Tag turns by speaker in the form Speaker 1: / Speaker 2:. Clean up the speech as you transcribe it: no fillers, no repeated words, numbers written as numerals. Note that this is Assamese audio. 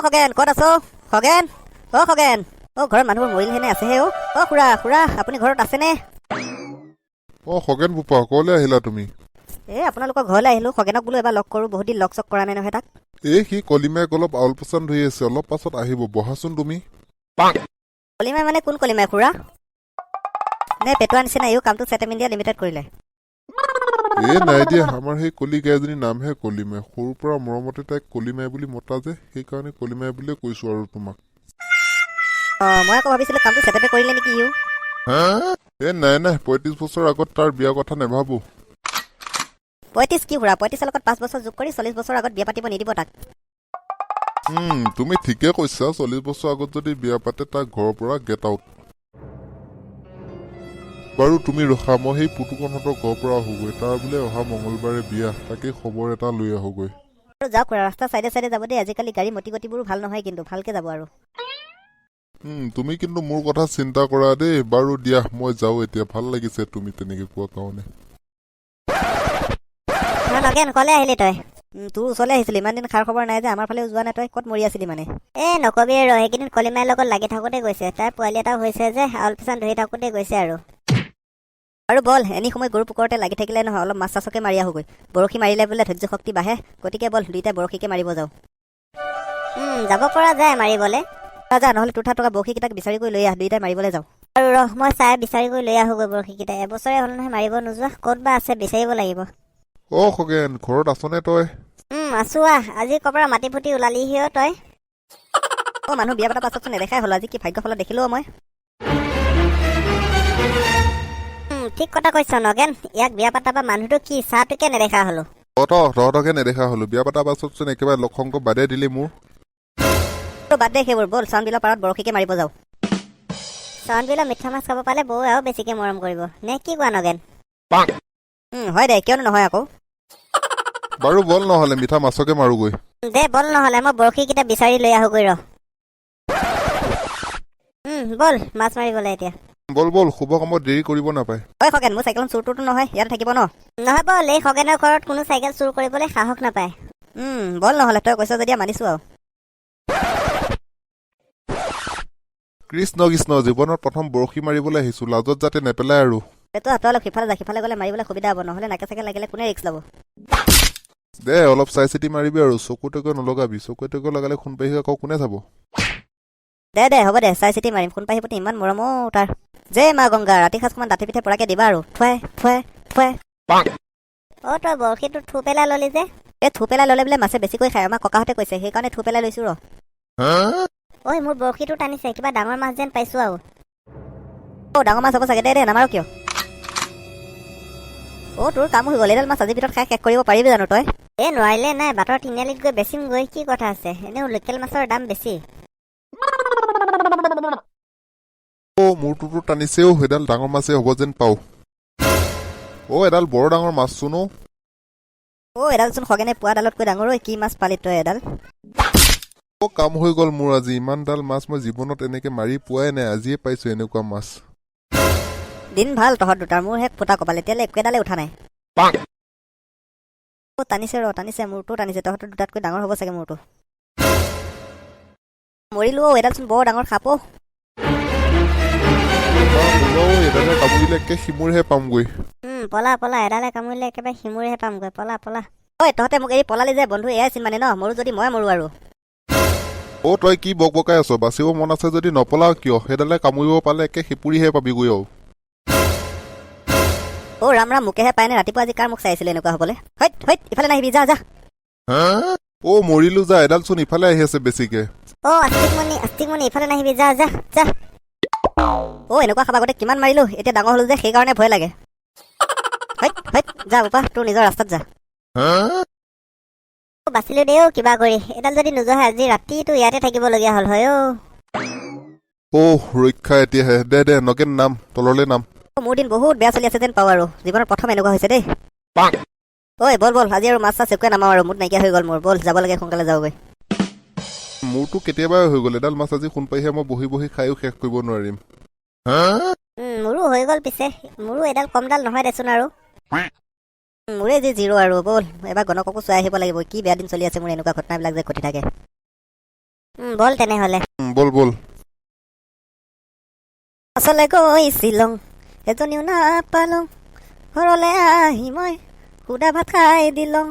Speaker 1: খগেন, ক'ত আছ? খগেন, অ খগেন, অ ঘৰত মানুহবোৰ মৰিলহেনে আছেহে? অ অ খুৰা, খুৰা, আপুনি ঘৰত আছেনে?
Speaker 2: অ খগেন বোপা, ক'লৈ আহিলা তুমি?
Speaker 1: এই আপোনালোকৰ ঘৰলৈ আহিলোঁ। খগেনক বোলো এবাৰ লগ কৰোঁ, বহুত দিন লগ চগ কৰা নাই নহয় তাক।
Speaker 2: এই সি কলিমাইক অলপ আউল পচান ধৰি আছে, অলপ পাছত আহিব। বহাচোন তুমি।
Speaker 1: কলিমাই মানে কোন কলিমাই খুৰা? নে পেটুৱা নিচিনা ইও কামটো চেটেম ইণ্ডিয়া লিমিটেড কৰিলে?
Speaker 2: এই নাই দিয়া, আমাৰ সেই কলি গাইজনীৰ নামহে কলিমাই। সৰুৰ পৰা মৰমতে তাইক কলিমাই বুলি মতা যে, সেইকাৰণে কলিমাই বুলিয়ে কৈছো আৰু তোমাক।
Speaker 1: অঁ, মই আকৌ ভাবিছিলোঁ কামটো চেটেপে কৰিলে নেকি ইও।
Speaker 2: এই নাই নাই, 35 বছৰ আগত তাৰ বিয়া কথা নাভাবো।
Speaker 1: 35 কি খুৰা? 35ৰ লগত 5 বছৰ যোগ কৰি 40 বছৰ আগত বিয়া পাতিব নিদিব তাক।
Speaker 2: তুমি ঠিকে কৈছা। 40 বছৰ আগত যদি বিয়া পাতে, তাক ঘৰৰ পৰা গেট আউট। বাৰু তুমি ৰখা, মই সেই পুতুকণহঁতৰ ঘৰৰ পৰা আহোগৈ। তাৰ বোলে অহা মঙলবাৰে বিয়া, তাকে খবৰ এটা লৈ আহোগৈ।
Speaker 1: আৰু যাওক খুৰা, ৰাস্তা চাইডে চাইডে যাব দেই। আজিকালি গাড়ী মতি গতিবোৰো ভাল নহয় কিন্তু, ভালকে যাব আৰু।
Speaker 2: তুমি কিন্তু মোৰ কথা চিন্তা কৰা দেই। বাৰু দিয়া, মই যাওঁ এতিয়া। ভাল লাগিছে তুমি তেনেকে কোৱা কাৰণে।
Speaker 3: অ নগেন, ক'লে আহিলি তই?
Speaker 1: তোৰ ওচৰলৈ আহিছিলো। ইমান দিন খাৰ খবৰ নাই যে, আমাৰ ফালেও যোৱা নাই। তই ক'ত মৰি আছিলি মানে?
Speaker 3: এ নকবি আৰু, সেইকেইদিন কলিমাইৰ লগত লাগি থাকোঁতে গৈছে। তাৰ পোৱালি এটাও হৈছে যে, আউল পিছান ধৰি থাকোঁতে গৈছে আৰু।
Speaker 1: আৰু বল, এনি সময় গৰু পুকৰতে লাগি থাকিলে নহয়, অলপ মাছ চাছকে মাৰি আহোগৈ। বৰশী মাৰিলে বোলে ধৈৰ্য শক্তি বাঢ়ে। গতিকে বল, দুইটাই বৰশীকে মাৰিব যাওঁ।
Speaker 3: যাব পৰা যায় মাৰিবলে।
Speaker 1: যা যা, নহ'লে তোৰ তাত থকা বৰশীকেইটাক বিচাৰি কৰি লৈ আহ, দুইটাই মাৰিবলৈ যাওঁ।
Speaker 3: আৰু ৰহ, মই চাই বিচাৰি গৈ লৈ আহোগৈ বৰশীকেইটা। এবছৰে হ'ল নহয় মাৰিব নোযোৱা, ক'ত বা আছে বিচাৰিব লাগিব।
Speaker 2: অ খগেন, ঘৰত আছনে তই?
Speaker 3: আছো আহ। আজি ক'ৰ পৰা মাটি ফুটি ওলালিহি অ তই?
Speaker 1: অ মানুহ বিয়া পতাৰ পাছতচোন নেদেখাই হ'ল, আজি কি ভাগ্য ফলত দেখিলো অ মই।
Speaker 3: ঠিক কথা কৈছ নগেন। ইয়াক বিয়া পাতাৰ পৰা মানুহটো কি চাহটোকে নেদেখা হলো।
Speaker 2: তহঁতকে নেদেখা হলো। বিয়া পতাৰ পাছতচোন একেবাৰে লগ সংগ বাদে দিলি মোৰ।
Speaker 1: আৰু বাদ দে সেইবোৰ, ব'ল চাউন বিলৰ পাৰত বৰশীকে মাৰিব যাওঁ।
Speaker 3: চৰণবিলৰ মিঠা মাছ খাব পালে বৌ আৰু বেছিকে মৰম কৰিব নে কি কোৱা নগেন?
Speaker 1: হয় দে, কিয়নো নহয় আকৌ।
Speaker 2: বাৰু বল নহ'লে, মিঠা মাছকে মাৰোগৈ।
Speaker 3: দে বল নহ'লে, মই বৰশীকেইটা বিচাৰি লৈ আহোগৈ ৰহ। বল মাছ মাৰিবলৈ এতিয়া।
Speaker 2: বল বল, শুভ কামত দেৰি কৰিব নাপায়।
Speaker 1: হয় খগেন, মোৰ চাইকেলখন চুৰ তুৰটো নহয়, ইয়াতে থাকিব ন?
Speaker 3: নহয় বল, এই খগেনৰ ঘৰত কোনো চাইকেল চুৰ কৰিবলৈ সাহস নাপায়।
Speaker 1: বল নহ'লে, তই কৈছ যেতিয়া মানিছো আৰু।
Speaker 2: কৃষ্ণ কৃষ্ণ, জীৱনত প্ৰথম বৰশী মাৰিবলৈ আহিছো, লাজত যাতে নেপেলাই আৰু।
Speaker 1: তই তই অলপ সিফালে যা, সিফালে গ'লে মাৰিবলৈ সুবিধা হ'ব। নহ'লে নাকে চাকে লাগিলে কোনে ৰিস্ক ল'ব?
Speaker 2: দে, অলপ চাই চিতি মাৰিবি আৰু, চকু তকু নলগাবি। চকু তকু লগালে সোণপাহীক আকৌ কোনে চাব?
Speaker 1: দে দে, হ'ব দে, চাই চিতি মাৰিম। সোণপাহী প্ৰতি ইমান মৰম অ' তাৰ যে। মা গংগা, ৰাতি সাজমান দাঁতি পিঠে পৰাকে দিবা আৰু। থুৱাই থুৱাই থুৱাই।
Speaker 3: অ তই বৰশীটো থু পেলাই ললি যে?
Speaker 1: এই থু পেলাই ল'লে বোলে মাছে বেছিকৈ খায়, আমাৰ ককাহঁতে কৈছে। সেইকাৰণে থু পেলাই লৈছো ৰ।
Speaker 3: ঐ, মোৰ বৰশীটো টানিছে, কিবা ডাঙৰ মাছ যেন পাইছো আৰু।
Speaker 1: অ ডাঙৰ মাছ হ'ব চাগে। দে দে, নামাৰ কিয়? অ তোৰ কাম হৈ গ'ল। এইডাল মাছ আজিৰ ভিতৰত খাই শেষ কৰিব পাৰিবি জানো তই?
Speaker 3: এই নোৱাৰিলে নাই, বাটৰ তিনিআলিত গৈ বেচিমগৈ, কি কথা আছে। এনেও লোকেল মাছৰ দাম বেছি।
Speaker 2: অ মোৰটোতো টানিছেও, সেইডাল ডাঙৰ মাছেই হ'ব যেন পাওঁ। অ এডাল বৰ ডাঙৰ মাছ চোন অ।
Speaker 1: অ এডালচোন খগেনে পোৱা ডালতকৈ ডাঙৰ। ঐ, কি মাছ পালি তই এডাল?
Speaker 2: অ কাম হৈ গ'ল মোৰ আজি। ইমানডাল মাছ মই জীৱনত এনেকে মাৰি পোৱাই নাই, আজিয়ে পাইছো এনেকুৱা মাছ।
Speaker 1: দিন ভাল তহঁত দুটাৰ, মোৰহে ফুটা কপাল, এতিয়ালৈ একো এডালে উঠা নাই। অ টানিছে ৰ, টানিছে, মোৰটো টানিছে। তহঁতৰ দুটাতকৈ ডাঙৰ হ'ব চাগে মোৰটো। মৰিলো অ, এডালচোন বৰ ডাঙৰ সাপ অ।
Speaker 2: বা, বোলো, এডালে কামুৰিলে একে সিমূৰহে পামগৈ।
Speaker 3: পলা পলা, এডালে কামুৰিলে একেবাৰে সিমূৰেহে পামগৈ, পলা পলা।
Speaker 1: ঐ, তহঁতে মোক এৰি পলালি যে বন্ধু, এয়াই চিন মানে ন? মৰো যদি মই মৰো আৰু।
Speaker 2: অ তই কি বক বকাই আছ? বাচিব মন আছে যদি নপলাও কিয়? সেইডালে কামুৰিব পালে একে সিপুৰিহে পাবিগৈ আৰু।
Speaker 1: অ ৰাম ৰাম, মোকেহে পায়নে ৰাতিপুৱা? আজি কাৰ মোক চাই আছিলো এনেকুৱা হ'বলৈ? হৈত হৈত, ইফালে নাহিবি, যা যা।
Speaker 2: অ মৰিলো যা, এডাল চোন ইফালে আহি আছে বেছিকে।
Speaker 3: অ আস্তিকমণি, আস্তিকমণি, ইফালে নাহিবি, যা যা যা।
Speaker 1: অ এনেকুৱা সাপ আগতে কিমান মাৰিলো, এতিয়া ডাঙৰ হ'লো যে সেইকাৰণে ভয় লাগে। হৈত হৈত, যা বোপা, তোৰ নিজৰ ৰাস্তাত যা।
Speaker 3: অ, বাচিলো দেই অ কিবা কৰি। এডাল যদি নোযোৱা হয় আজি ৰাতিটো ইয়াতে থাকিবলগীয়া হ'ল হয় অ।
Speaker 2: অ ৰক্ষা এতিয়াহে। দে দে নগেন, নাম তললৈ নাম।
Speaker 1: অ, মোৰ দিন বহুত বেয়া চলি আছে যেন পাওঁ আৰু, জীৱনত প্ৰথম এনেকুৱা হৈছে দেই। ঐ বল বল, আজি আৰু মাছ চাছ একোৱে নামাৰো আৰু, মুড নাইকিয়া হৈ গ'ল মোৰ। বল, যাব লাগে, সোনকালে যাওঁগৈ।
Speaker 2: মোৰতো কেতিয়াবাই হৈ গ'ল। এডাল মাছ আজি সোণপাহীয়ে মই বহি বহি খায়ো শেষ কৰিব নোৱাৰিম।
Speaker 3: মোৰো হৈ গ'ল পিছে, মোৰো এডাল কমডাল নহয় দেচোন আৰু।
Speaker 1: মোৰে যি জিৰ' আৰু। ব'ল, এবাৰ গণককো চোৱাই আহিব লাগিব। কি বেয়া দিন চলি আছে মোৰ, এনেকুৱা ঘটনাবিলাক যে ঘটি থাকে।
Speaker 3: ব'ল তেনেহ'লে।
Speaker 2: ব'ল ব'ল।
Speaker 1: মাছলে গৈছিলং, এজনীও নাপালোং, ঘৰলৈ আহি মই সুদা ভাত খাই দিলং।